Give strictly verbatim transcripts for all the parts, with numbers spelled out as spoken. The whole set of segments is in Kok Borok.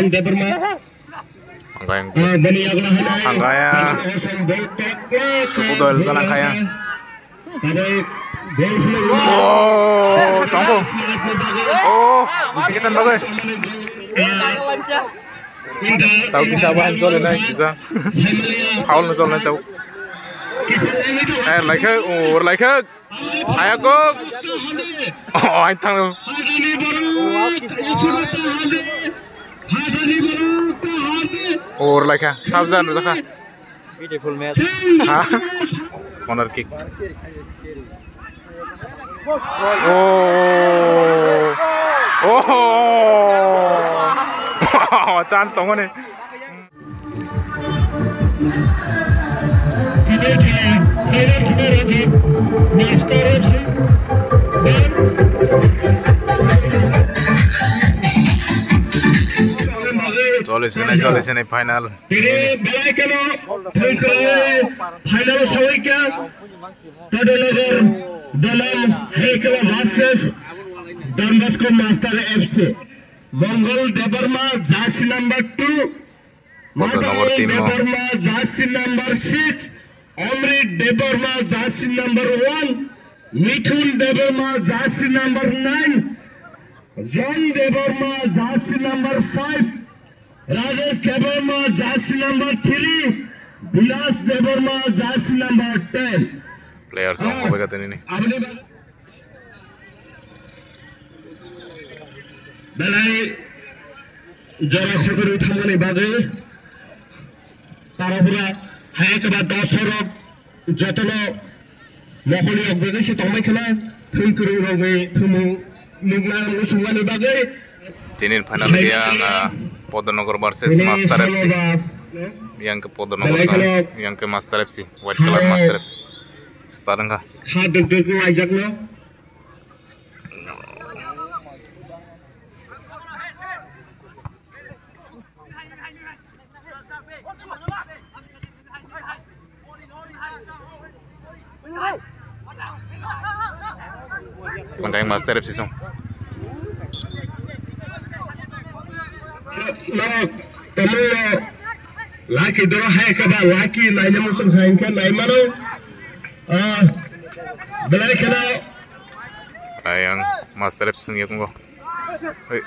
Debbarma. Hangkaya. Hangkaya. Sukudol jalang kaya. Oh, tongko. Oh, kita bagai. Tau kisa bahan chole nai kisa. Foul no chole nai tau. Eh, laikha, or laikha. Ayakok. Oh, ain thang. Or laikha. Sabjan jakha. Beautiful match. Ha? Corner kick. Oh. Oh. Chance tongmani. Chole sini, chole sini final. Tini belai kheno final sawi kha. Tadanagar Dalam Haikala versus Don Bosco Master F C. Mongol Debbarma jersey number two. Kodanagar Madai team no. Debbarma jersey number six. Amrit Debbarma jersey number one. Mithun Debbarma jersey number nine. John Debbarma jersey number five. Rajesh Debbarma jersey number three, Bilas Debbarma jersey number ten. Players ang hobai ka tini ni. Aboni ba-, belai jora khotoro thangmani bagwi Tarapura hai ekba dosorok jotono moholi rok bagwi se tongbai kheno thum kwrwng rok bai thumu nukna muchungmani bagwi. Tini final khe ang, ah, Podanagar versus Master F C. Yang ke Podanagar, yang ke Master F C, white color Master F C. Start wngkha. Kha duk duk waijakno. Tongkha Master F C song. Laki doro hai khe ba laki naina muchung hai khe nai mano. Ah, belai kheno. Ayang Master F C song yakungo. Hei.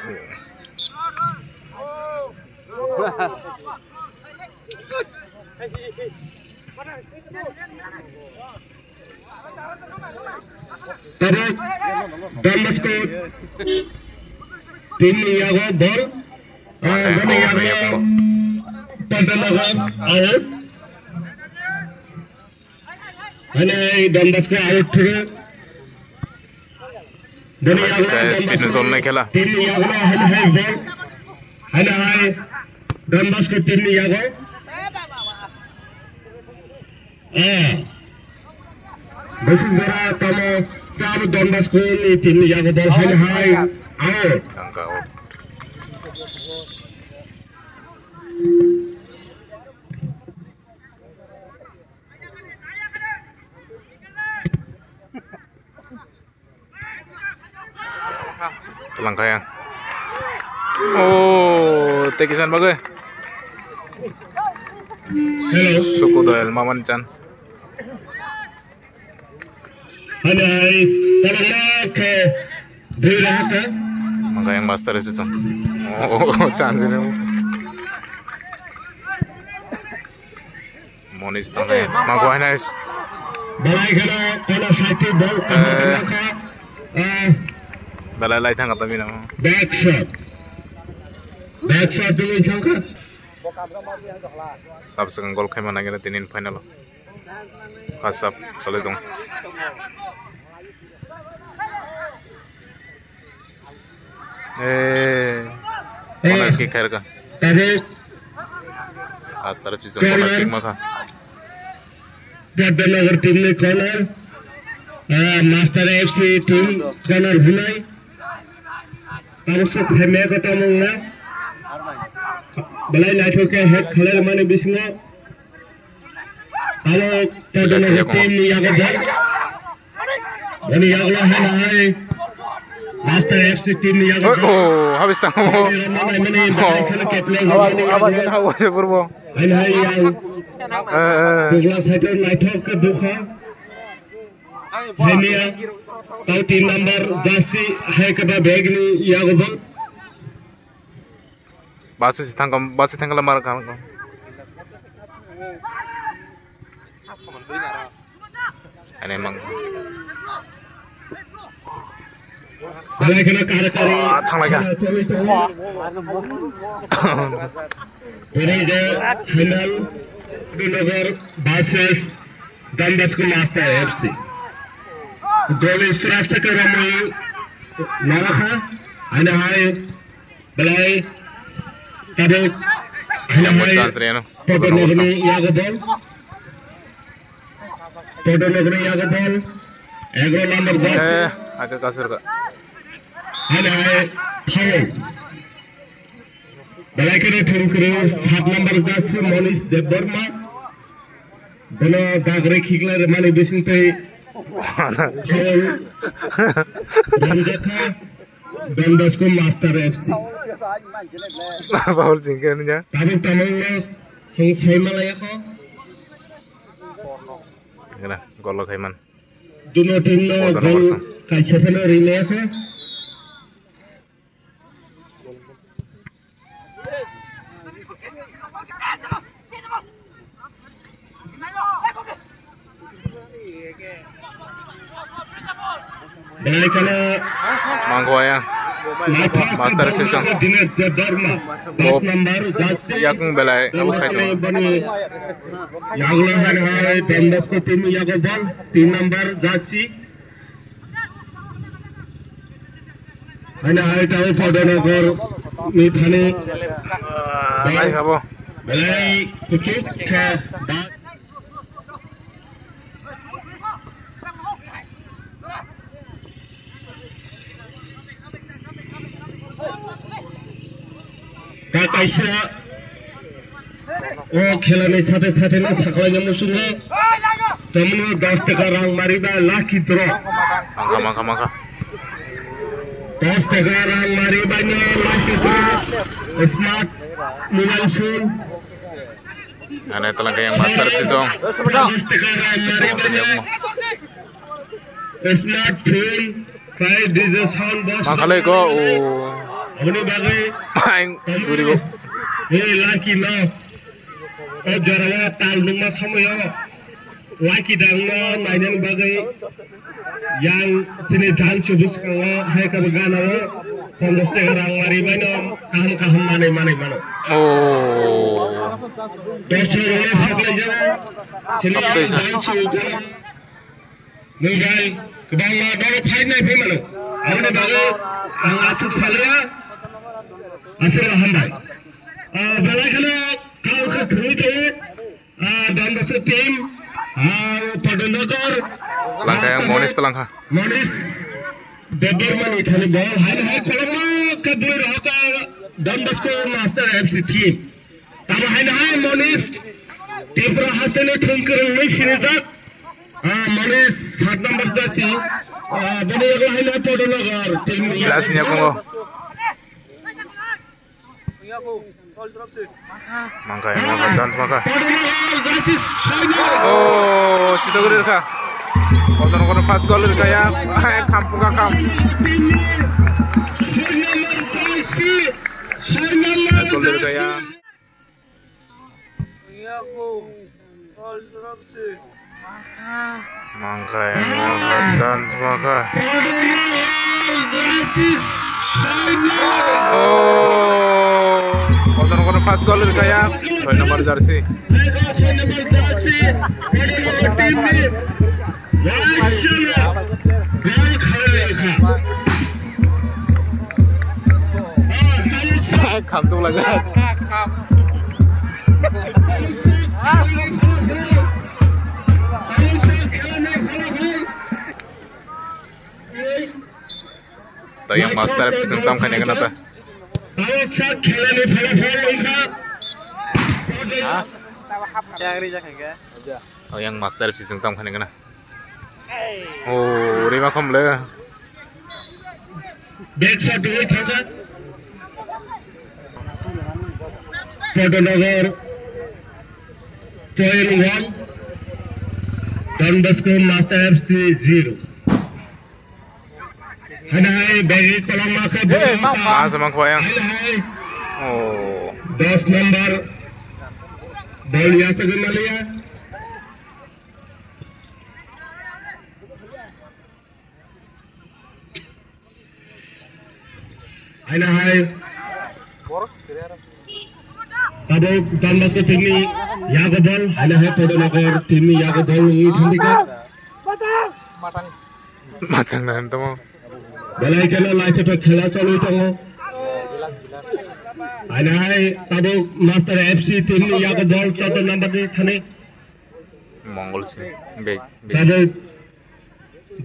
Tabuk Don Bosco team ni yago ball. Ah, bini yago Tadanagar out. Hwnwi Don Bosco out thwgo. Bini yago Don Bosco team ni yago hwnwi hai ball. Hwnwi hai Don Bosco team ni yago. Ah. Bwswk jora tamo, tamo Don Bosco ni team ni yago ball hwnwi hai out. Twlang kha yang. Oh, tei kisan bagwi. Hello. Suku doyal mamani chance. Hai, hai. Tala ma khe. Dui raha khe. Mangka yang Master F C song. Oh, chance ini. Monis tangkha. Mangkuk hai nai. Belai kheno kono side ball. Eh. Eh. Belai lai thangkha tamina. Back shot. Back shot dulu thangkha. Sab swkang goal khaima nangya tini final o. First half choli tong. Eh, corner kick khairka. Tabuk. Astar pisa corner kick makha. Padanagar team ni corner. Ah, Master F C team corner hunai. Tabuk sok khaimaya kota mungna. Belai naithok khe head khalai mani bisingo. Abo Padanagar team ni yago ball. Ani yago hana hai. Master F C team ni yago. Oh, habis tang. Mane, mane, mane, mane, kepling, kepling, kepling. Awas, awas, awas, purbo. Hai, hai, hai. Eh, eh. Bugla side naithok ke bukha. Saimia, tau tin number jersey hai kaba bag ni yago bang. Basu si thangkam, basu thangkam lamar kam. Ane mang. Belai kheno kare kare. Ah, thanglaikha. Tini je final Nagar versus Don Bosco Master F C. Goli strafsa ke ramai narakha. Aina hai belai tabuk aina hai. Chance reno. Tabuk nagni yago bol. Podonogni yago bol. Egaroh number jersey. Eh, agak kasur ka. Hai, hai, foul. Belai kheno thwngkwrwi sat number jersey Monish Debbarma. Bono dagre khiklai rwmani bisingtwi foul. Ramjakha Don Bosco Master F C. Foul singkhe nungya. Tabuk tamungno sing sai malaya kho. Gana, golo khaiman. Duno team no gol kaisa phano rinaya kho. Belai kheno Mangkho ya. Master F C song. Dinesh Debbarma, Bob. Dashnagar jersey. Yakung belai, abo khai tongo. Yagulo hai hai, Don Bosco team yago bol, tin number jersey. Hai hai, tao Podonogor ni thani. Ah, belai khabo. Belai kuchuk khe ba. Ta kaisa o khela ni sathe sathe no saklai no muchungo. Tamni dos taka rang mari ba lucky draw. Mangkha, mangkha, mangkha. Dos taka rang mari ba no lucky draw. Smart mobile phone. Ane talang kaya Master F C song. Song tini yakmo. Smartphone, kai D J sound box. Ma khalai ko, o. Honi bagai. Main duri go. Hey, lucky no. O jora tal nungma somoyo. Lucky dang no, nainani bagai. Yang sini dan sudu sekango, hai kabe gana o, ponjas taka rang mari bai no, kaham kaham manai manai mano. Oh. Dos taka rang mari saklai jao, sini Abdul yang Sa- dan sudu, mobile, kebang ma, doro phai nai phai mano. Aboni bago, ang asuk salaya, asuk hambai. Ah, belai kheno, kau khe thangwi tongo. Ah, Don Bosco team, ah, Padanagar. Langkha yang Monis telangkha. Monis Debbarmani thani bol hai hai koloma ke bui rohaka Don Bosco Master F C team. Tamo hai hai Monis Tripura hasteni thungkirung ni sinijak. Ah, Monis sat number jersey. Ah, bini yago hai hai Padanagar team. Last nya kongo. Mangkha, mangkha, chance mangkha. Oh, sitogri rikha. Kotor kotor first goal rikha ya. Hai, kham puka kham. First goal rikha ya. Mangkha, mangkha, chance mangkha. Oh, kotor kotor first goal rikha ya. Soi number jersey. Kham tu lajak. To yang Master F C tong tam khani kana ta. Ha? Yang ri jak hingke. Oh, yang Master F C sung tam khani kana. Oh, rima khom le. Back shot wngwi thangkha. Podanagar point one, Don Bosco Master F C zero. Hana hai bagi kolom makha. Hey, ball mama. Asa mangkho yang. Hana hai. Oh. Dos number. Ball yasa gumaliya. Hana hai. Tabuk Don Bosco team ni yago ball, hana hai Podanagar team ni yago ball wngwi thangkha. Matang na tamo. Belai kheno naithothok khela cholwi tongo. Hana hai tabuk Master F C team ni yago ball chaudo number ni thani. Mongol Singh, bek, bek. Tabuk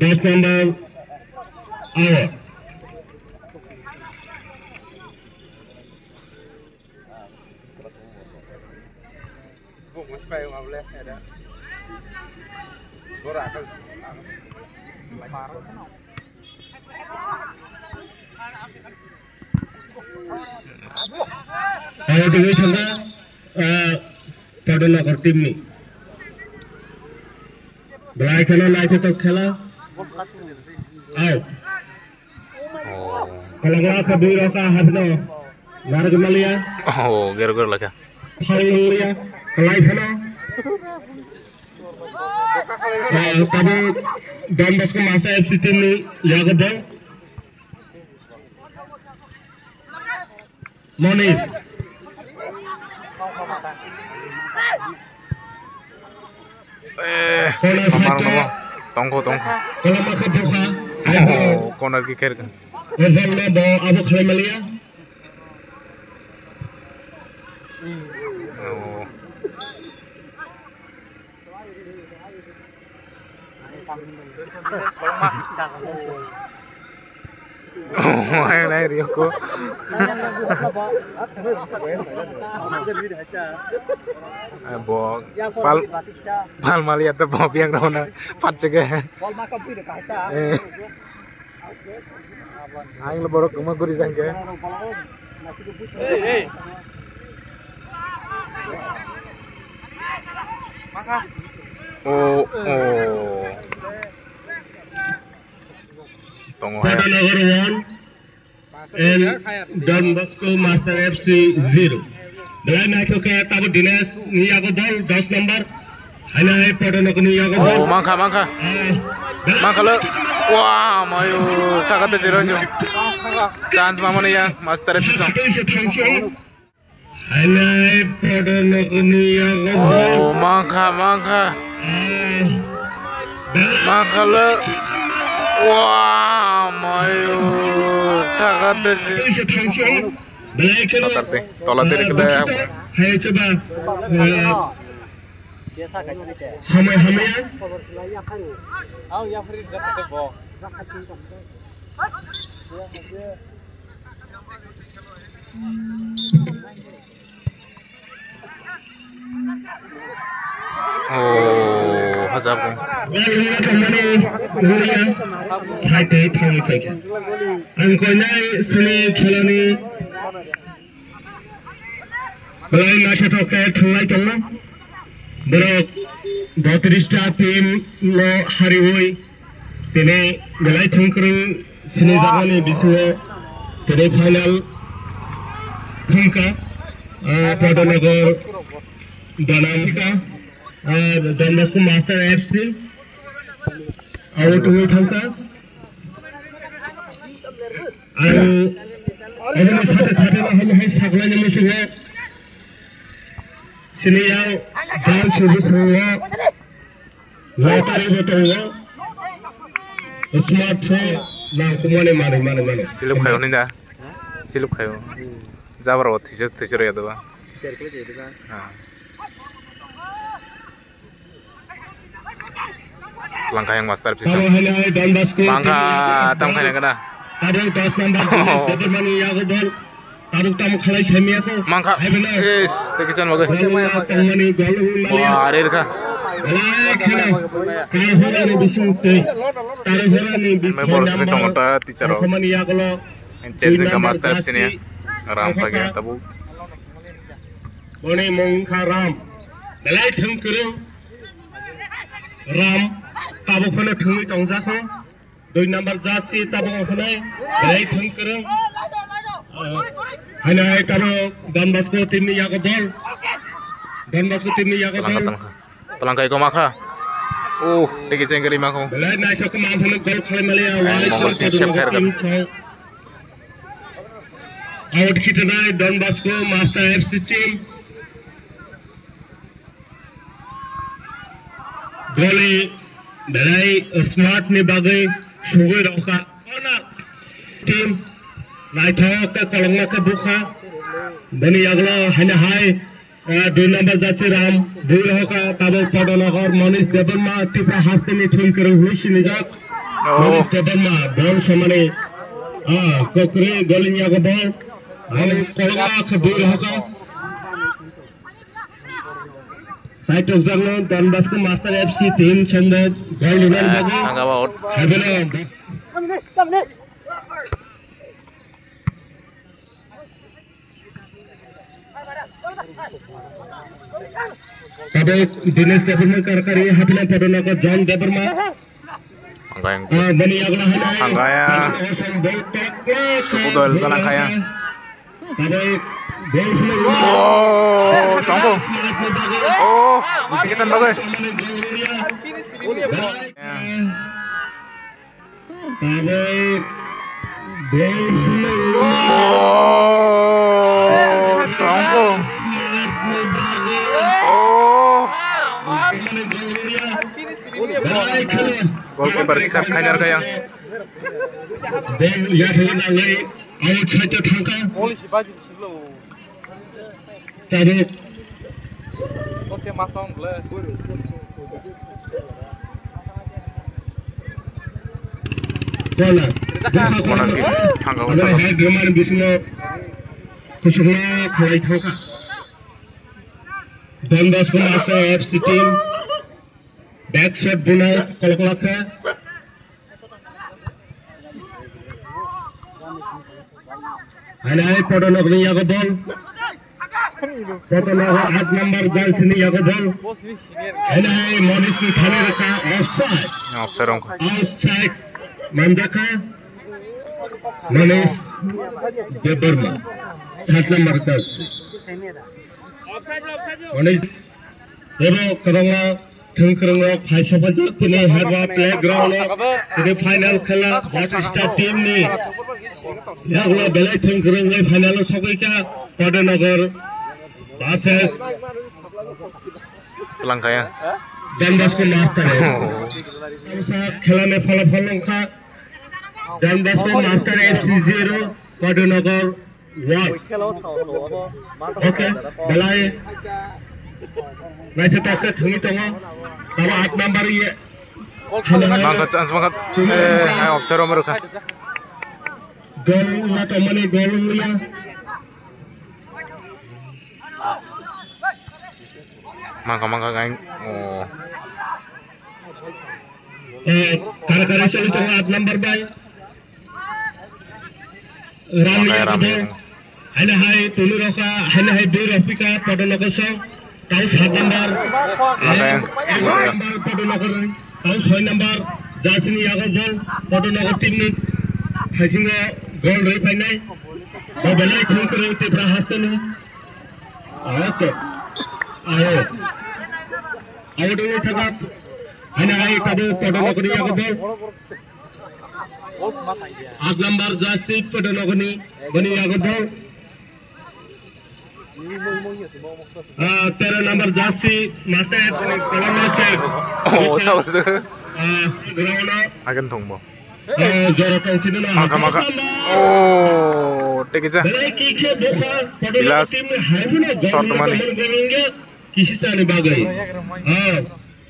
dos number out. Aro twi thangkha, ah, Podanagar team ni. Belai kheno naithothok khela. Out. Oh. Kolokma khe bui rokha habino. Narwk maliya. Oh, gero gero lakha. Thang maliya. Belai kheno. Ah, tabuk Don Bosco Master F C team ni yago ball. Monish. Eh, corner amar side no. Tongkho, tongkho. Kolokma khe bukha. Oh, corner kick kher. Ball no bo abo khlai maliya. Oh. Oh, hai, nai, Ryoko. Eh, bo, pal, pal mali ata bo biang rona, pat chege. Eh. Ang lo borok kwma guri jang khe. Oh, oh. Tongo hai. Podanagar one and Don Bosco Master F C zero. Belai naithok khe tabuk Dinesh ni yago ball, dos number. Haino hai Podanagar ni yago ball. Oh, mankha, mankha. Eh, mankha lo. Wah, mayo, sakate zero zero. Chance mamani ya, Master F C song. Haino hai Podanagar ni yago ball. Oh, mankha, mankha. Eh. Mankha lo. Wah, mayo, sakate zero. Belai kheno. Tolate, tolate rikle. Hai khe ba. Hamai hamai. Oh, hajab. Ang koinai sini khelani. Belai naithothok khe thwnglai tongo. Borok botris ta team no hariwi tini belai thwngkwrwng sini jagani bisingo tini final thwngkha, ah, Podanagar Dona wngkha, ah, Don Bosco Master F C. Abo tongwi thangkha. Ang aboni sate sate no hwnwi hai saklaina muchungo. Sini yang dan sudu sungo. Lottery bo tongo. Smartphone nang kumani manwi manwi manwi. Silip khayo ni da. Silip khayo. Jabra o thisa thisa rw ya da ba. Ah. Langka yang Master F C song. Langka tam khaina kana. Mankha. Is, teki chan bagai. Wah, are kha. Belai kheno Taruhorani bising tei Taruhorani bising Mai borok twi tongo ta teacher rok. Khomani yagulo Chelsea ka master sini Ram pagi tabu. Boni mung kha Ram. Belai thung kwrwng. Ram tabuk phano thungwi tongjak kho. Dui number jersey tabuk ongkhanai, belai thung kwrwng. Ah, haino hai tabuk Don Bosco team ni yago bol. Don Bosco team ni yago bol. Talangka, talangka. Talangka iko makha. Oh, digi jengkari makho. Belai naithok khe manthano goal khlai maliya. Hai, wai Mongol song Singh sep khair team kha. Song. Out khitanai Don Bosco Master F C team. Goli belai smart ni bagwi sugwi rokha. Corner. Team naithok khe kolokma khe bukha. Boni yagulo haino hai, ah, dui number jersey Ram bui rokha. Tabuk Podonagar Manish Debbarma Tripura hasteni thun kwrwng hwnwi sinijak. Oh. Manish Debbarma bol somani, ah, kokri goli ni yago bol. Boni kolokma khe bui rokha. Side of Jarno, Don Bosco Master F C team, Chombo, goal rebound bago. Thangaba out. Habelo. Tabuk Dinesh Debbarma karkari, hapina Podonagar John Debbarma. Thangkaya. Ah, bani yagulo haino. Thangkaya. Ball kok, kok, Suku kok, dol ball tanang kaya. Tabuk ball sumai. Oh, tongko. Oh, bikin tembak, eh. Tabuk ball sumai. Oh, tongko. Oh. Goalkeeper save khainai rwkha yang. Ball yathai nangnai outside o thangkha. Policy budget siblo. Tabuk. Oke, masong ble. Corner. Corner kick. Thangka. Abo hai bumani bisingo kusukma khalai thangkha. Don Bosco Master F C team. Back shot bunai kolok lakha. Hanai Podonagar ni yago ball. Podonagar aat number jersey ni yago ball. Hanai Manish ni thani rwkha offside. Offside wngkha. Offside manjakha. Manish Debbarma. Saat number jersey. Manish Ebo kwbangma thwngkwrwngrok phai sokphaijak tini Harba playground o tini final khela North Star team ni yagulo belai thwngkwrwngwi final o sogwi kha Padanagar versus Twlangkaya. Don Bosco Master. Khela ni phalapal wngkha Don Bosco Master F C zero, Padanagar One. Okay, belai. Naithotok khe thwngwi tongo. Tamo aat number ye. Mangkha chance mangkha. Eh, hai offside rom rwkha. Goal wngya tongmani, goal wngya. Mangkha mangkha gain. Oh. Eh, kara kara choli tongo aat number bai. Ramni Makai, ramni. Haino hai tulu rokha, haino hai dui rok pika, Padanagar song, tau saat number. Makai. Ego number Padanagar, tau soi number, jersey ni yago ball, Padanagar team ni, haisingo goal rwi phainai. Bo belai thwngkwrwng Tripura haste ni. Ayo to. Ayo. Ayo dulu thangkha. Haino hai tabo Padanagar ni yago ball. Aat number jersey Padanagar ni, boni yago ball. Ah, tero number jersey, Master F, Colonel Master. Oh, sabar sih. Ah, ground o. Agan thong bo. Ah, jora tong sini na. Maka, maka. Oh, teki sa. Belai kick khe bokha, Padanagar Bilas team ni hai phano short goal money. Goal wngya. Kisi sani bagwi. Ah,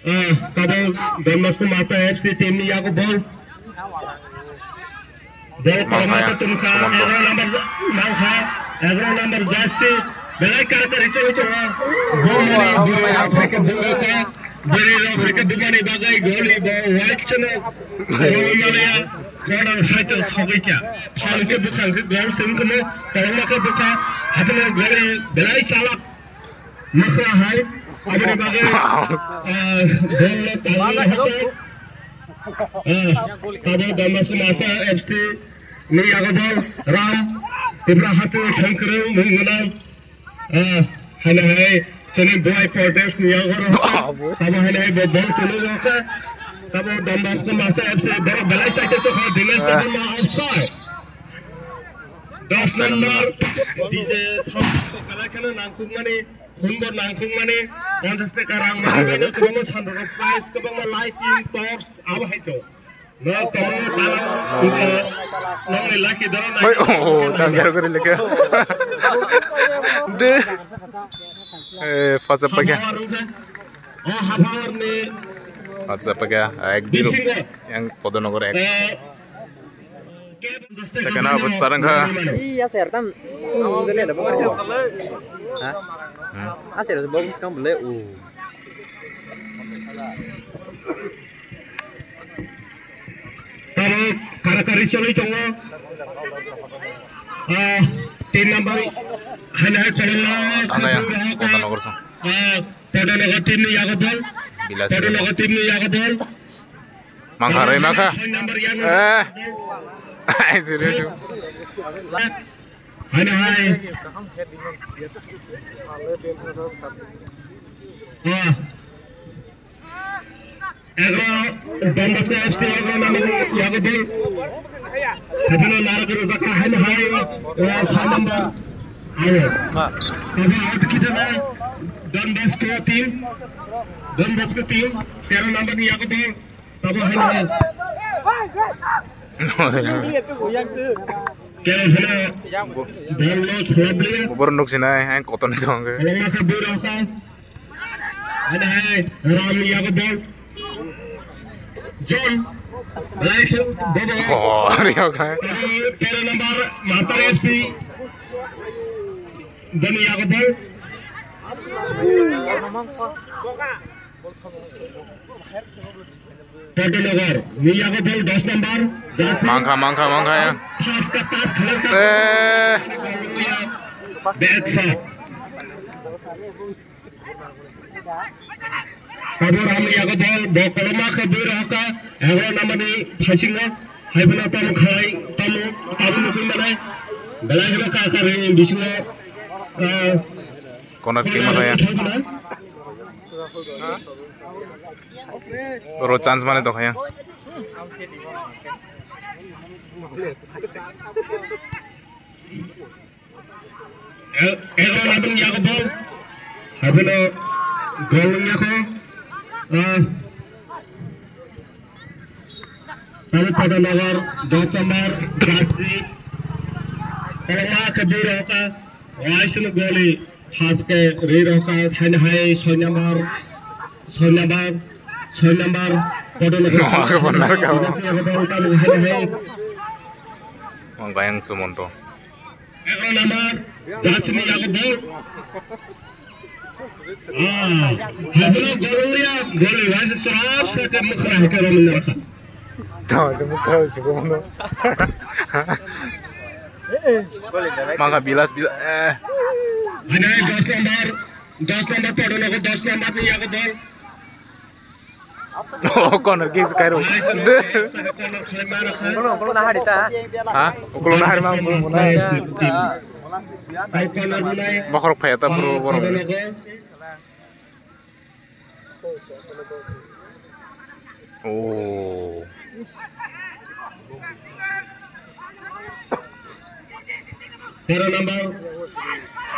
ah, tabuk Don Bosco Master F C team ni yago ball. Ball Mangkha ya, palma tumkha, Sumonto. Egaroh number mangkha, egaroh number jersey, belai kar kar hichoi hichoi. Ball mani bwrwi rok theke bwrwi rok. Bwrwi rok hai khe bumani bagwi goli bo wide chwng rwmani ya, corner side o sogwi kha. Phan khe bwkhang khe goal chwng tongmo, kwbangma khe bwkha, haphano goli belai chalak. Mwkhra hai, aboni bagwi, ah, ball no tangwi hatai. Ah, tabuk Don Bosco Master F C ni yago ball, Ram, Tipra Hati thang kwrwng mung gwnang. Ah, haino hai, chini boy protest ni yago ro. Abo. Tabuk haino hai bo ball tulu rokha. Tabuk Don Bosco Master F C, boro belai side to kha, defense, ah, tabuk ma offside. Dos number, D J Sam, kalai kheno nangkukmani. Hwnbo nangkukmani ponchash taka rang manwi mano, kwbangma sandok prize, kwbangma lighting, torch, abo hai to. No, kwbangma tala, nokni lucky draw nai. Oi, oh, oh, tang gero gori leke. De. Eh, fasa paga. Haphang rwkha. Oh, haphang ni. Fasa paga, ek zero. Bisingo. Yang Podonogor ek. Eh, Second half start wngkha. Iya, sir, tam. Ha? Hmm. Ah, sir, bom skam bele. Uh. Tabuk karakari choloi tongo. Ah, tin number. Haino hai kolom. Tanda ya, Podonogor song. Ah, Podonogor team ni yago ball. Bilas Podonogor team ni yago ball. Mangkha, rwi mangkha. Eh. Ai, serius. Hai, hai. Wah. Ego, Don Bosco F C ego nang yago ball. Haphano naro guru baka hai, hai. Eh, sa number. Ayo. Tapi out kita na Don Bosco team. Don Bosco team, tero number ni yago ball. Tabo hai hai. Kero phano ball no khulobli. Bubur nuk sinai, hai koton jong. Koloma khe bui rokha. Ada hai Ram yago ball. John. Belai khe bobo. Oh, ari oka. Tero number Master F C. Bani yago ball. Podonogor, ni yago ball dos number, jersey. Mangkha, mangkha, mangkha ya. Tas ka tas khalar ka. Eh. Back shot. Abo Ram ni yago ball, bo koloma khe bui rokha, ego namani phasingo, hai phano tam khalai, tam, tam nukui manai, belai kheno ka ka ring bisingo, ah, Corner kick ma thaya. Oro chance mane tongkhaya. Ego labung yago ball. Habuno goal wngya kho. Ah. Tabo Podonogor dos number jersey. Koloma khe bui rokha. Waisunu goli haske ri rokha. Haino hai soi number. Soi number. Soi number. Podonogor. Noah khe bonar kha. Haino hai. Mangkha yang Sumonto. Ego number jersey ni yago ball. Ah, hablo gol ya, gol ya, se trap se ke mukhra hai ke romna rakha. Tamo se mukhra se ko no. Mangkha bilas bilas, eh. Haino dos number, dos number Podonogor dos number ni yago ball. Oh, corner kick se kairo. De. Ukulung, ukulung na hari ta. Ha? Ukulung na hari ma, ukulung na hari. Bokhorok phai ta phuru borok. Oh. Tero number.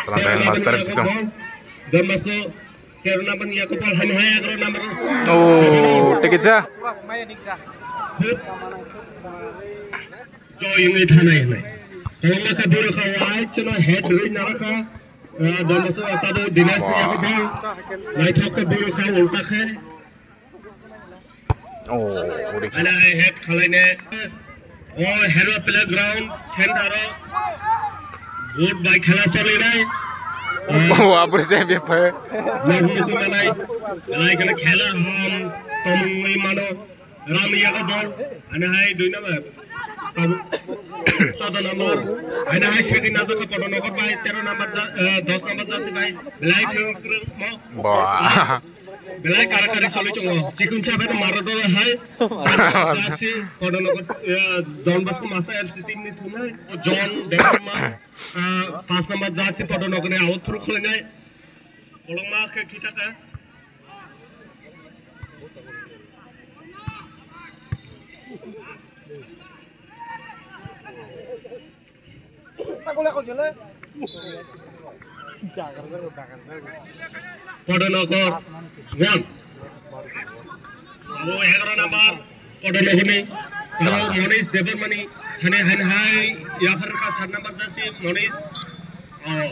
Tero number Master F C song. Don Bosco. Tero number ni yago ball, hani hai ego number. Oh, take it ja. Joy ini thanai hinai. Tolong ka buru ka wai chino head ring naraka. Ah, Don Bosco tabo Dinesh ni yago ball. Naithok ka buru ka ulta khe. Oh, uri. Ana hai head khalaine. Oh, Hero Playground center o. Good by khela solinai. Oh, abri se be phe. Jagmutu manai, manai kena khela hom, tomungwi mano, Rami yago bol, ani hai dui number. Chaudo number, ani hai sedi na jaka podo nokot bai, tero number ja, eh, dos number jasi bai, belai thung thung mo. Ba. Belai kara kari soli chungo. Chikun chabe no maro do hai. Jasi podo nokot, eh, Don Bosco Master F C team ni thumai, John Debbarma. Ah, pas number jersey podo nokni out through khwlainai. Kolokma khe khitaka. Podo nokor one. Abo egaroh number, Kotor Nogorni. Abo Monish Debbarmani, hani, hani hai, yaphar ka sat number jersey, Monish. Oh,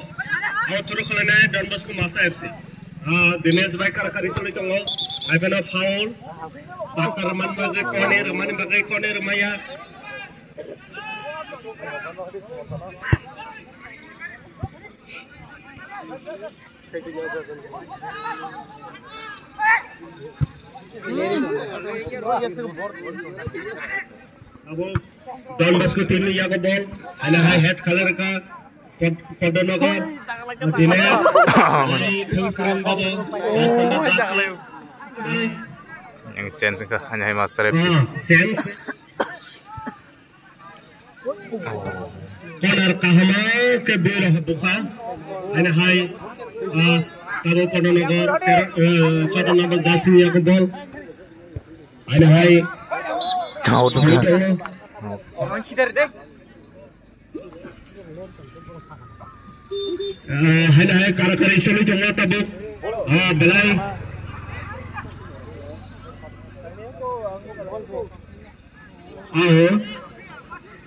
abo through khwlainai Don Bosco Master F C. Ah, Dinesh bai kara kari choli tongo. Hai phano foul. Bakar man bagwi kone, rwmani bagwi kone rwmaya. Abo Don Bosco team ni yago bol, haila hai head khalar ka, Pod-, Podonogo, Dine, hai Thangkarang Baba, Yang change ka, hanya hai Master F C. Ah, change. Corner kahama ke bera buka. Ani hai, ah, tabo Podonogo, ter-, eh, chaudo number jersey ni yago bol. Ani hai, Out. Hai tongo. Ah, hai hai kara kara isoli tongo tabuk. Ah, belai. Ao,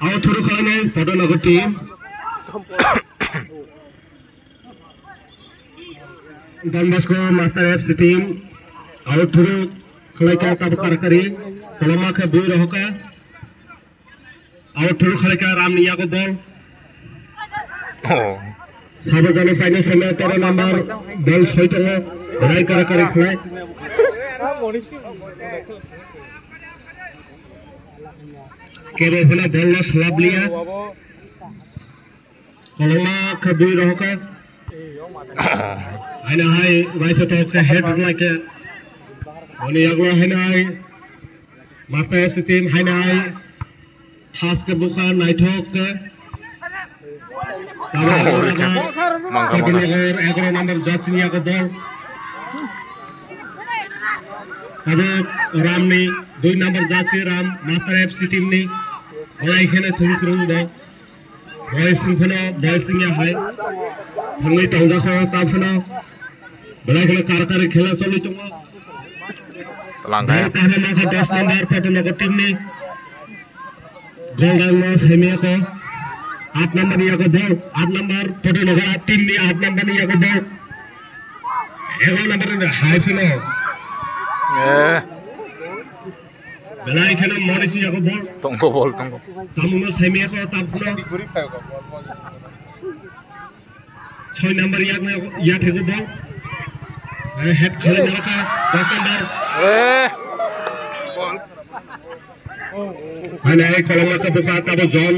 ao thuru khalai nai, Podonogo team. Don Bosco Master F C team, ao thuru khalai ka tabuk kara kari, koloma khe bui rohoka. Ao thuru khalai ka Ram ni yago bol. Oh. Sabo jani final semi tero number bol soi tongo. Belai kara kari khlai. Kebo phano bol no swlap liya. Koloma khe bui rohoka. Haina hai bai to ke head rwna ke. Oni yaglo haina hai. Master F C team haina hai. Thas ke bukha naithok ke. Mangkha, mangkha. Egaroh number jersey ni yago bol. Abo Ram ni dui number jersey Ram Master F C team ni. Belai kheno thung thung bo. Boys wng phano, boys wngya hai. Thangwi tongjakho, ta phano. Belai kheno kar kar khela choli tongo. Twlang kaya. Bal kaham mangkha dos number, Podonogo team ni. Goal rang no semiya ko. Aat number ni yago bol, aat number, Podonogo team ni aat number ni yago bol. Egaroh number ni hai phano. Eh. Belai kheno Monish ni yago bol. Tongo bol, tongo. Tamuno semiya ko, tabukno. Soi number yak, yak hego bol. Eh, head khalai nalaka, dos number. Eh. Haina hai koloma ka buka tabo John.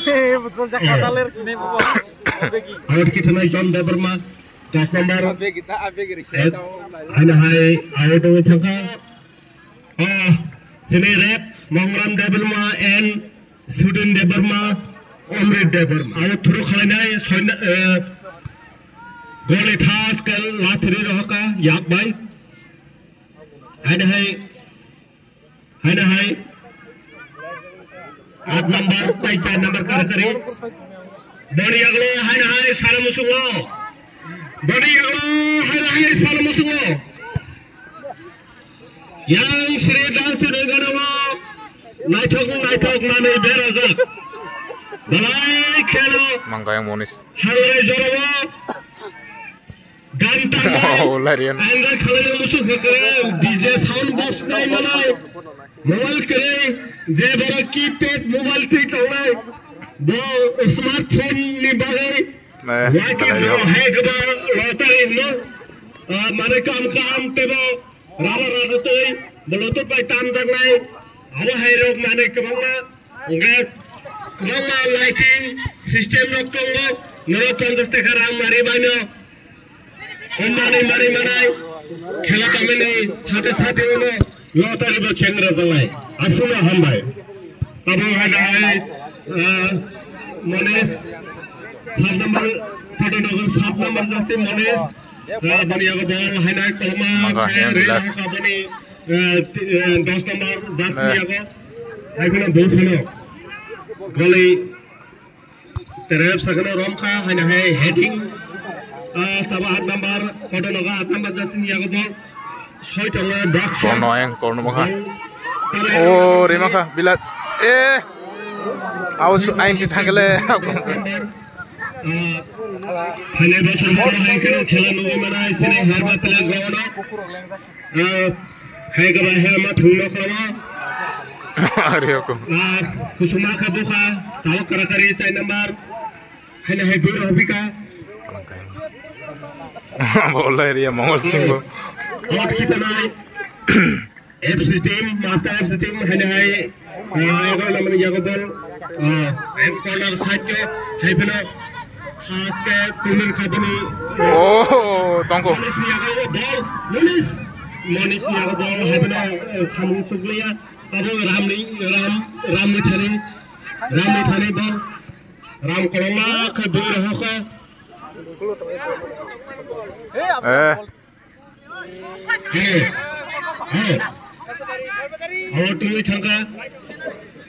Eh, betul jak kata ler sini, Bu. Out kita nai John Debbarma, dos number. Abe kita, abe giri. Eh, haina hai, out wngwi thangkha. Ah, sini rep, Mongram Debbarma and Sudin Debbarma, Omrit Debbarma. Abo thuru khalai nai, soina, eh, goli thas ke lathri rohoka, yak bai. Haina hai, haina hai. Aat number, tai char number kara kari. Boni yaglo, haina hai, sara musungo. Boni yaglo, haina hai, sara musungo. Yang Sri Dansiri gana o naithok naithok manwi berajak. Belai kheno Mangkha yang Monish. Halai jorao. Ganta. Oh, larian. Andai khalai musu khakre D J sound box nai malai. Mobile kre je bara keypad mobile twi tongnai. Bo smartphone ni bagwi. Eh, Lucky draw hai kwbang lottery no, ah, manwi kam kam tebo raba raba twi bolotok bai tam jaknai. Abo hai rok manwi kwbangma, hwnkhe kwbangma lighting system rok tongo. Norok ponchash taka rang mari baino. O manwi manwi manai khela tamani sate sate uno lottery bo chengra jalai. Aswkno hambai. Abo hai hai, ah, Manish, sat number, photo number sat number jersey Manish. Ah, bani yago bol hai nai kolma. Maga, khe ya, Rina bilas. Ka bani, ah, ti-, ah, dos number jersey yago. Hai phano bol phano. Goli. Terep sakno romkha, haina hai heading. Ah, taba aat number, koto nogo aat number jasing yago bol. Soi tongo, box. Kono ayang, kono mokha. Bol. Oh, remakha, bilas. Eh. Aus ain ti thangkele. Ah, haina bosor bol hai kero khela nugwi mana, sini harba pele ground. Ah, hai kaba hai ma thung nok lama. Are oko. Ah, kusuma kha bukha, tao karakari chai number. Hai na hai bui rok bika. Bolai ria Mongol Singh bo. Out kita nai. F C team, master F C team, hai na hai. Ah, egaroh number yago bol. Ah, and corner side ke, hai phano. Khas ke, Kumil Khabini. Oh, tongko. Manish yago bol. Manish. Manish yago bol, hai phano, eh, samung tukliya. Abo Ramni, Ram, Ramni thani, Ramni thani bol. Ram koloma khe bui rohokha. Eh. Hey. Hey. Abo twi thangkha.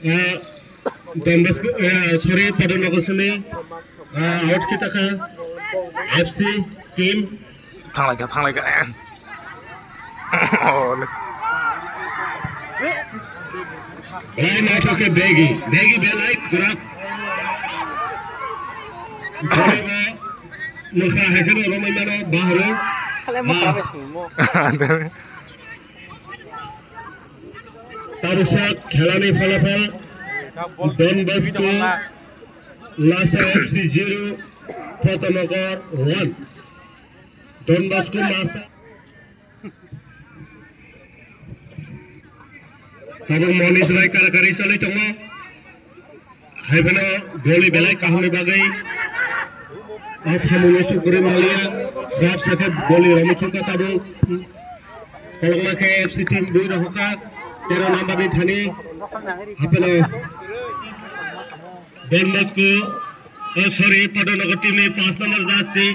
Eh, Don Bosco, eh, sorry, Padon Nogosuni. Eh, out kita kha. F C team. Thanglaikha, thanglaikha. Oh, le. Belai naithok khe begi, begi belai kwrak. Nokha hai kheno romwi mano bahro. Khalai mo kha bai sini mo. Tabusa khelani phalafal. Don Bosco Lasa F C zero, Photonagar one. Don Bosco Master. Tabuk Moni Jwai karakari salai tongo. Hai phano goli belai kahamni bagwi. O samungno chukgwi maliya. Srap sakhe goli romwi chukha tabuk. Kolokma khe F C team bui rohokha. Tero number ni thani. Hai phano. Don Bosco, oh, sorry, Padon Nogor team ni paanch number jersey.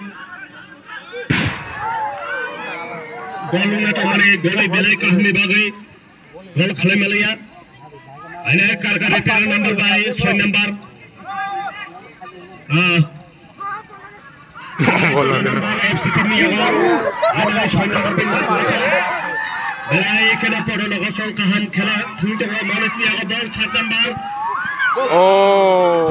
Gol wngna tongmani goli belai kahamni bagwi gol khalai maliya. Aina kar kar tero number bai soi number. Ah, Bol nang kena. Belai kheno Padon Nogor song kaham khela thung tongo, Malaysia yago bol sat number. Oh.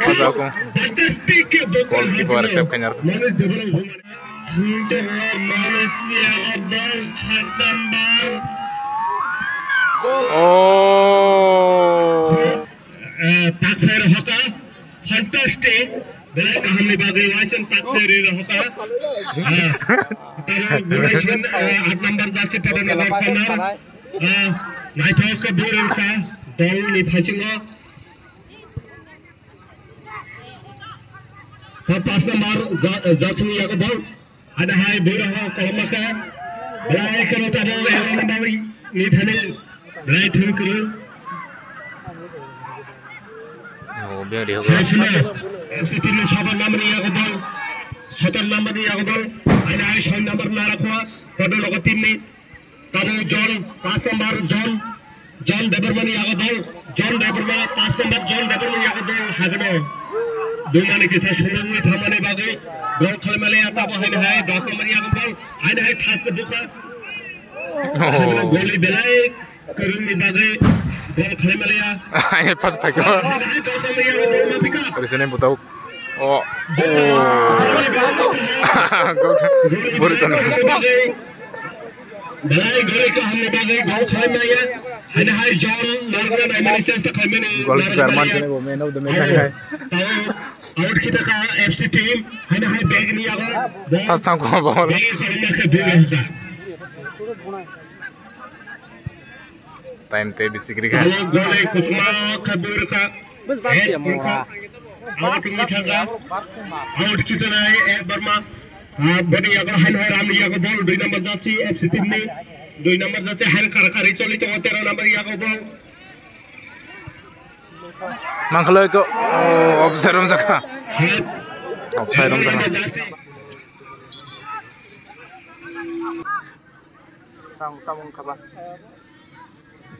Maza ko. Fantastic ball. Goalkeeper save khaina. Thung tongo, Malaysia yago bol sat number. Oh. Eh, taksai rohokha, fantastic. Belai kahamni bagwi waisang taksai ri rohokha. Eh, tamo belai sin, eh, aat number jersey Padon Nogor corner. Eh, naithok khe bui rwkha, dol ni phasingo. Tamo paanch number ja-, jersey ni yago bol. Ada hai bui rok koloma kha. Belai kheno tabuk eleng bawri ni thani. Belai thung kru. Oh, biang di Hai hoga. Suna. F C team ni sotor number ni yago bol. Sotor number ni yago bol. Ada hai soi number nara khwa. Padon Nogor team ni. Tabuk John, paanch number John, John Debbarma ni yago bol, John Debbarma, paanch number John Debbarma ni yago bol, hagano. Dumani kisa sumungwi thamani bagwi, gol khalmali ya tabuk haini hai, dos number ni yago bol, haini hai thaske bukha. Oh. Hagano goli belai, kwrwngni bagwi, gol khalmali ya. Haini pass phaikha. Haini hai dos number ni yago bol, mapika. Kori sene butau. Oh, oh. Bori tono. Belai gori kahamni bagwi gol khlai maya. Haino hai John narwkna naimani chesta khlaimani. Goalkeeper narwkna manchini bo man of the match hai. Out, out kita ka F C team. Haino hai bag ni yago. Tas tang ko bol. Bag ni kharma khe bag ni. Time te bisi giri kha. Gole kutma khabur ka. Bas bas ya mo. Out ni thanga. Out kita nai ek barma. Ah, boni yago han hai ram yago bol dui number jersey F C team ni. Dui number jersey han kar kari choli tongo tero number yago bol. Mangkhalo ko, oh, offside rom jaka. Offside rom jaka. Tang tamung kaba.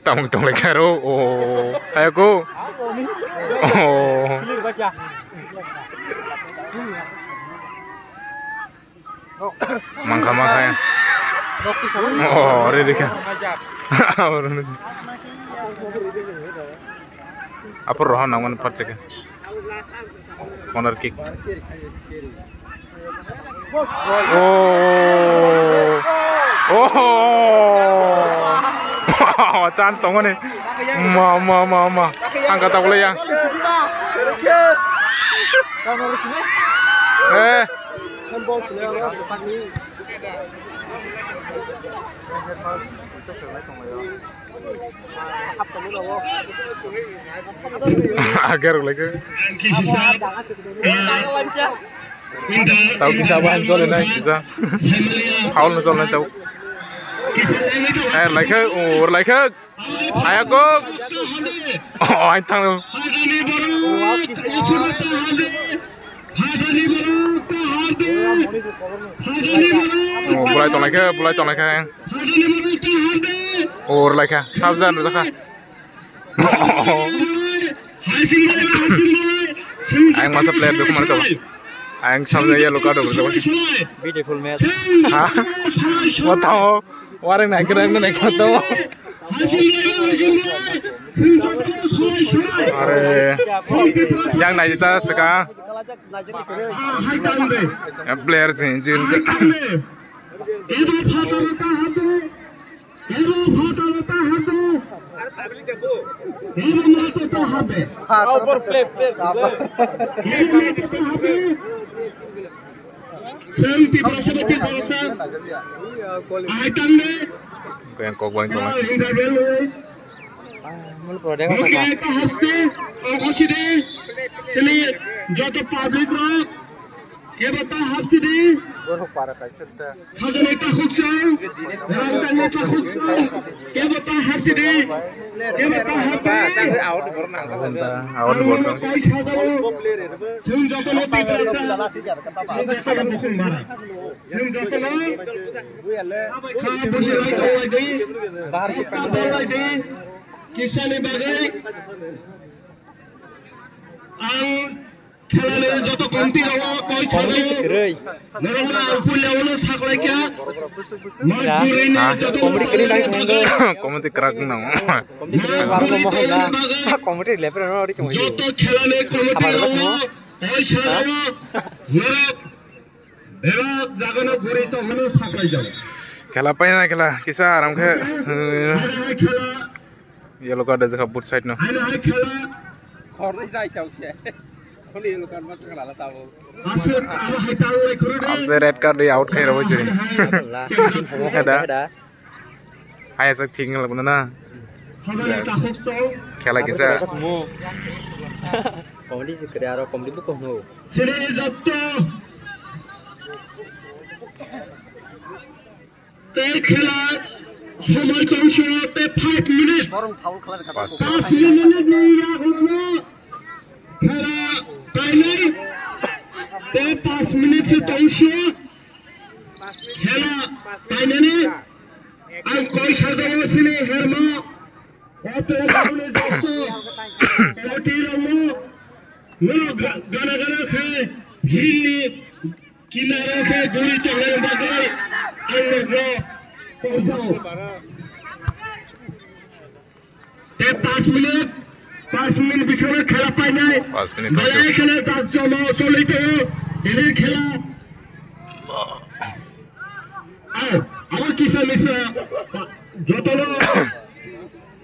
Tamung tong lai karo. Oh, ayo ko. Oh. Mangkha mangkha ya. Oh, re re kha. Apor rohan nangman parcheke. Corner kick. Oh. Oh. Chance tongmani. Ma, ma, ma, ma. Ang kata boleh ya. Eh. Agar lagi. Tau kisa bahan soal na kisa. Foul na soal na tau. Eh, like, oh, like. Ayakok. Oh, aing thang. Oh, bulai tong lai kha, bulai tong lai kha. Oh, lai kha. Sabjan rwjak kha. Ayang masa player duk mani tong. Ayang sabjan yellow card rwjak kha. Beautiful match. Ha? What the? Wareng nai kena nai kena to. Are, yang nai ta seka. Player change change. Play, play. Kau yang kok bang tolak. Mul pore ko ka. Joto public rok, kebo ta hapsidi. Borok para kaisa ta. Hajani ta khukchang, rang tangni ta khukchang, kebo ta hapsidi, kebo ta hapsidi. Out borok nang. Out borok. Chwng joto no Tiprasa. Chwng joto no. Kisani bagwi ang khelani joto komti rok koi chalo. Norok ang puila ulo saklaikha. Majburi ni joto komti kwrwi nang. Komti kwrak nang. Komti kwrwi nang. Komti leper no ri chungwi. Joto khelani komti rok koi chalo. Norok Bebak jagano guri tongmani saklaijak. Khela paina khela kisa aram khe. Haino hai khela. Yellow card jaka both side no. Haino hai khela. Khornai jai chao se. Khornai yellow card ma khela la tabo. Aswk abo hai tang lai khuru de. Abse red card de out khai rabo se. Heda. Heda. Hai sak thik ngal na. Khela kisa. Comedy sikri aro comedy buko hno. Sini jotto. Tei khela somoi tongso tei five minute. Borong foul khlai kha. Pas. Pas minute ni yagulo khela painai. Tei pas minute se tongso khela painani. Ang koi sajao sini hermo. Hotel ni jotto. Committee rokno. Gana gana khe hini kinaro khe guri tongnai bagwi ang nokno tongthao. Tei pas minute, pas minute bisingo khela painai. Pas minute belai khela ta jomo choli tongo. Tini khela. Au, abo kisa misa jotono.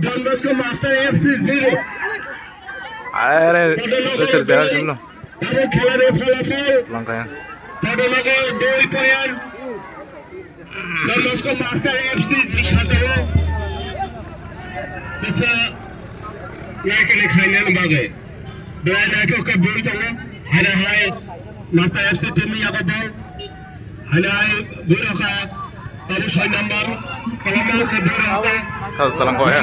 Don Bosco Master F C zero. Are, Kodonogo resir sehat dui. Simno. Tabuk khelani phalafal. Langkaya. Kodonogo dui point. Don Bosco Master F C sajao. Bisa naikani khainani bagwi. Belai naithok khe bui tongo. Haino hai Master F C team ni yago ball. Haino hai bui rokha. Tabuk soi number. Kolombo khe bui rokha. Tas talang ko ya.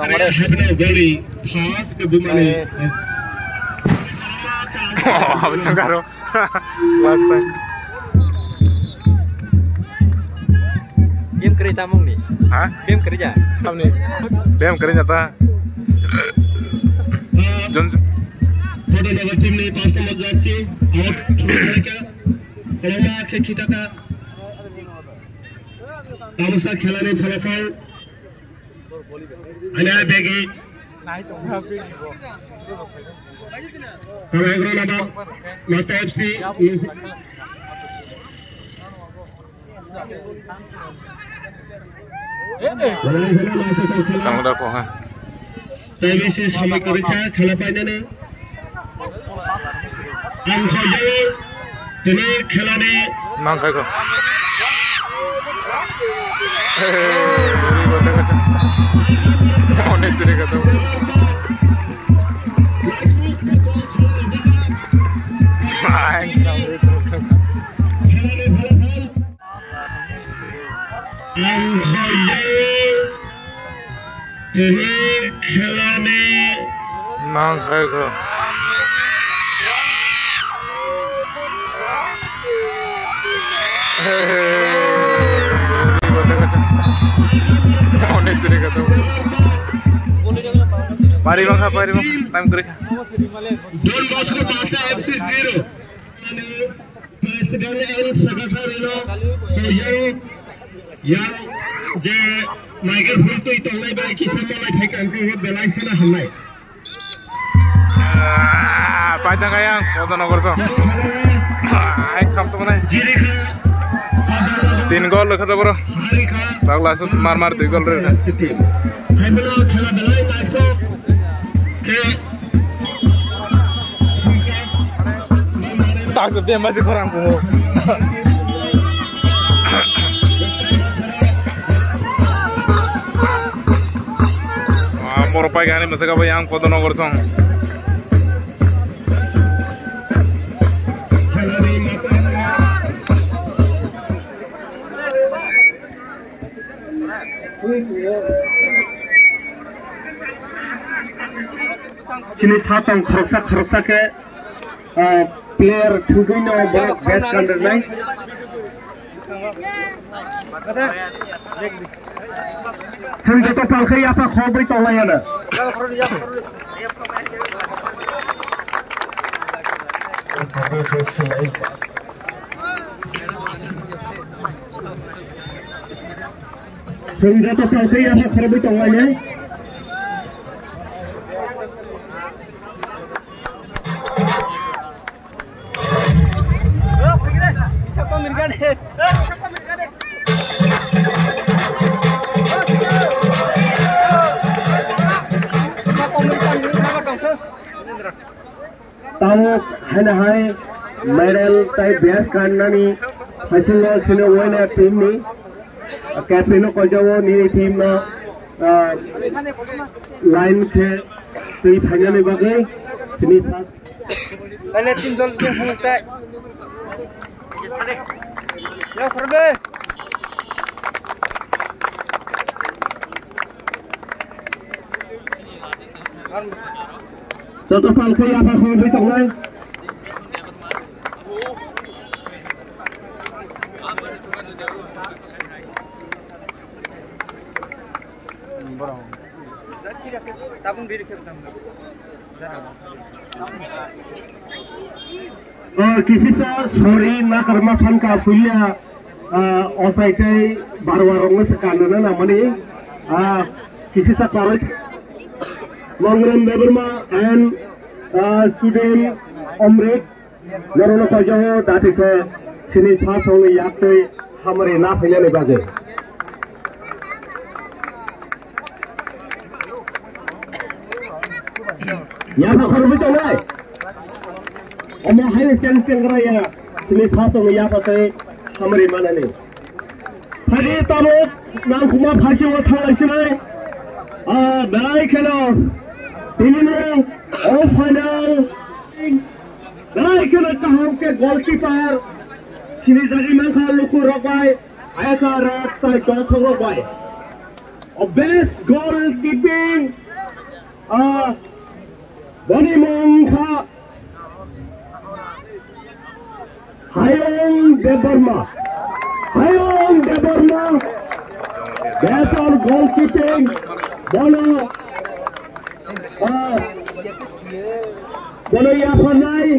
Haino goli. Pass khe bumani. Oh, abang changkaro. Last time. Game kwrwi tamung ni? Ha? Game kwrwi ya? Tamni. Game kwrwi ya ta. Jon. Kodonogo team ni pass number jersey. Out. Kolombo khe khitaka. Tamosa khelani phalafal. Ani begi. Kalagrana ba Master F C. Tangda ko ha. Tei bisi samai kwrwi kha khala painani. Ang khaijao tini khelani. Nang khai ko. Onek sini kata. Ang khaijao tini khelani. Nang khai ko. Onek sini kata. Pari bangkha, pari bangkha. Time kwrwi kha. Don Bosco Master F C zero. President and Secretary no khaijao yang je microphone twi tongnai bai kisa malai phai kang khe belai kheno hamnai. Ah, paitang ayang, Kodonogo so. Ai, kam to manai. Jirikha. Gol rwkha da boro. Douglas mar mar dui gol rwkha. Taksa bemba si khorang pungo. Ah, boro pai gani masa ka yang Kodonogor song. Chini sa tong khoroksa khoroksa khe, ah, player thwgwi no borok bat kanrwnai. Chwng joto palkhai yapha khobwi tonglaiyana. Chwng joto palkhai yapha khorobwi tonglainai. Tabuk haino hai medal tai best kanani haisingo sino winner team ni captain no kojago nini team no, ah, line khe twi phainani bagwi sini first. Ele tin dol ke humuste. Ya khorbe. Joto pal khe yapha khorbe tongnai. O, kisisa sori nakarma phanka puila, ah, osai tei barwa rokno se kanna nangmani, ah, kisisa paroi Mongram Debbarma and, ah, student Omrit. Norokno koijago dati khe sini sa songni yak twi hamari na phainani bagwi. Yapha khorokwi tongnai. Omo haino cheng chengra ya sini sa songni yapha twi hamari manani. Phadi tabuk nangkukma phaising o thanglai sinai. Ah, belai kheno tinini o final. Belai kheno kaham khe goalkeeper sinijagwi mankha luku rok bai, ayasa rok tai dothok rok bai. O best goalkeeping, ah, boni mung kha Hayung Debbarma. Hayung Debbarma. Better goalkeeping. Bono, ah, bono yapharnai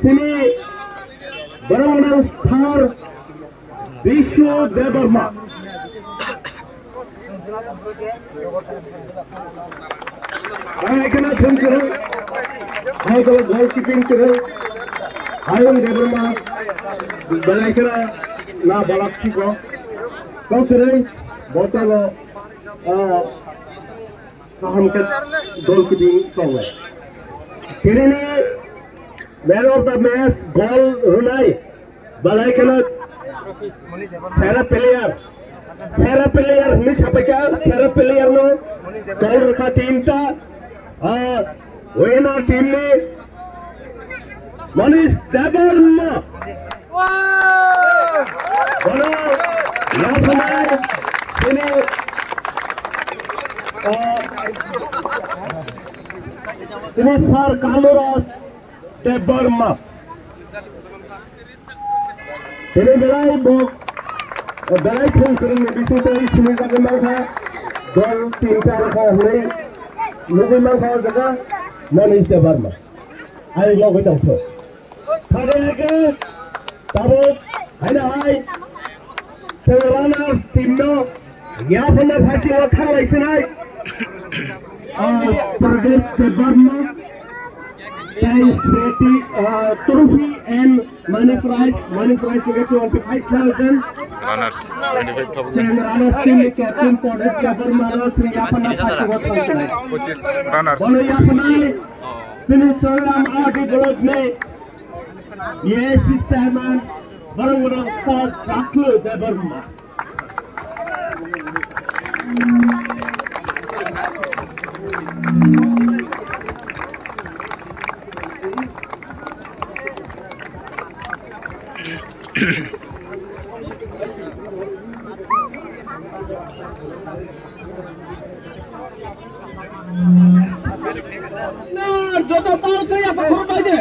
sini borok nang star Bishu Debbarma. Hai kena thung kwrwi, hai kena goalkeeping kwrwi, Hayung Debbarma, belai kena na balak chiko, kok kwrwi, botolo, ah, kaham khe goalkeeping tongo. Tinini man of the match goal rwnai, belai kheno sera player, sera player hinwi sapaikha, sera player no goal rwkha tinta, ah, winner team ni Manish Debbarma. Bono yapharnai sini, ah, sini Sir Karmoraj Debbarma. Tini belai bo, belai thung kwrwngni bisingtwi sini jagwi mankha, dol tinta rokha hwnwi nugwi mankha o jaga Manish Debbarma. Ai logwi tongkho. Thangwi hwnkhe tabuk haino hai chwng runners team no yapharna phaising o thanglai sinai. Ah, Pradesh Debbarma. Trophy, uh, trophy and money prize, money prize is twenty-five thousand. Runners, twenty-five thousand. Same runners team captain Pradip Debbarma, Sri Yapana, Pachigot Thank you. Runners. Bolo Yapana, Sri Soiram Adi Golod me, A I C chairman, Barang Barang Sir Saklu Debbarma. Joto pal kaya pakhor bai de.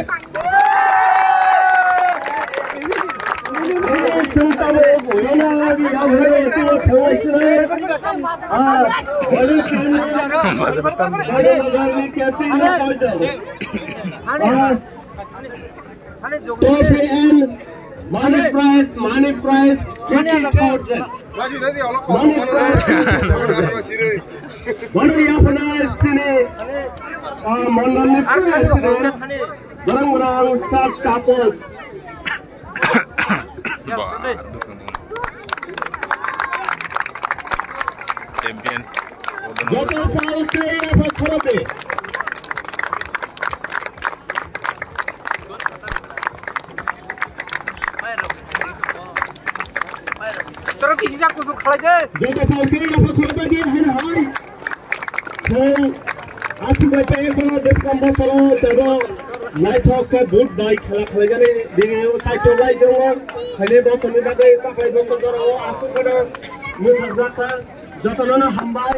Trophy and money prize, money prize, fifty thousand. Money prize. Bolo Yapana sini, ah, mandalni president, Barang Barang Sir Tapos. Ba, champion. Joto pal kaya pakhor bai de. Toro kisa kusuk khalai de. Joto pal kaya pakhor bai de, hai hai. Aswk bai tei kono bwskang bosoro tebo naithok khe vote bai khela khlaijani bini o saichok lai tongo. Khaini bosoni bagwi takhai bosor jorao aswk kheno mwthangjakha. Jotono no hambai.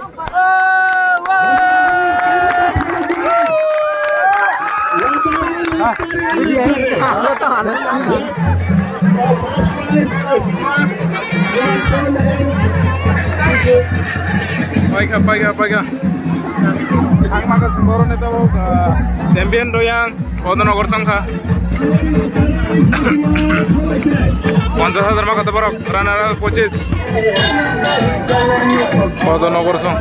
Paikha, paikha, paikha. Ang maka sumboroni tabuk, ah, champion doyang, Kodonogor songkha. Ponchas hajar maka taborok, runner up pochis. Kodonogor song.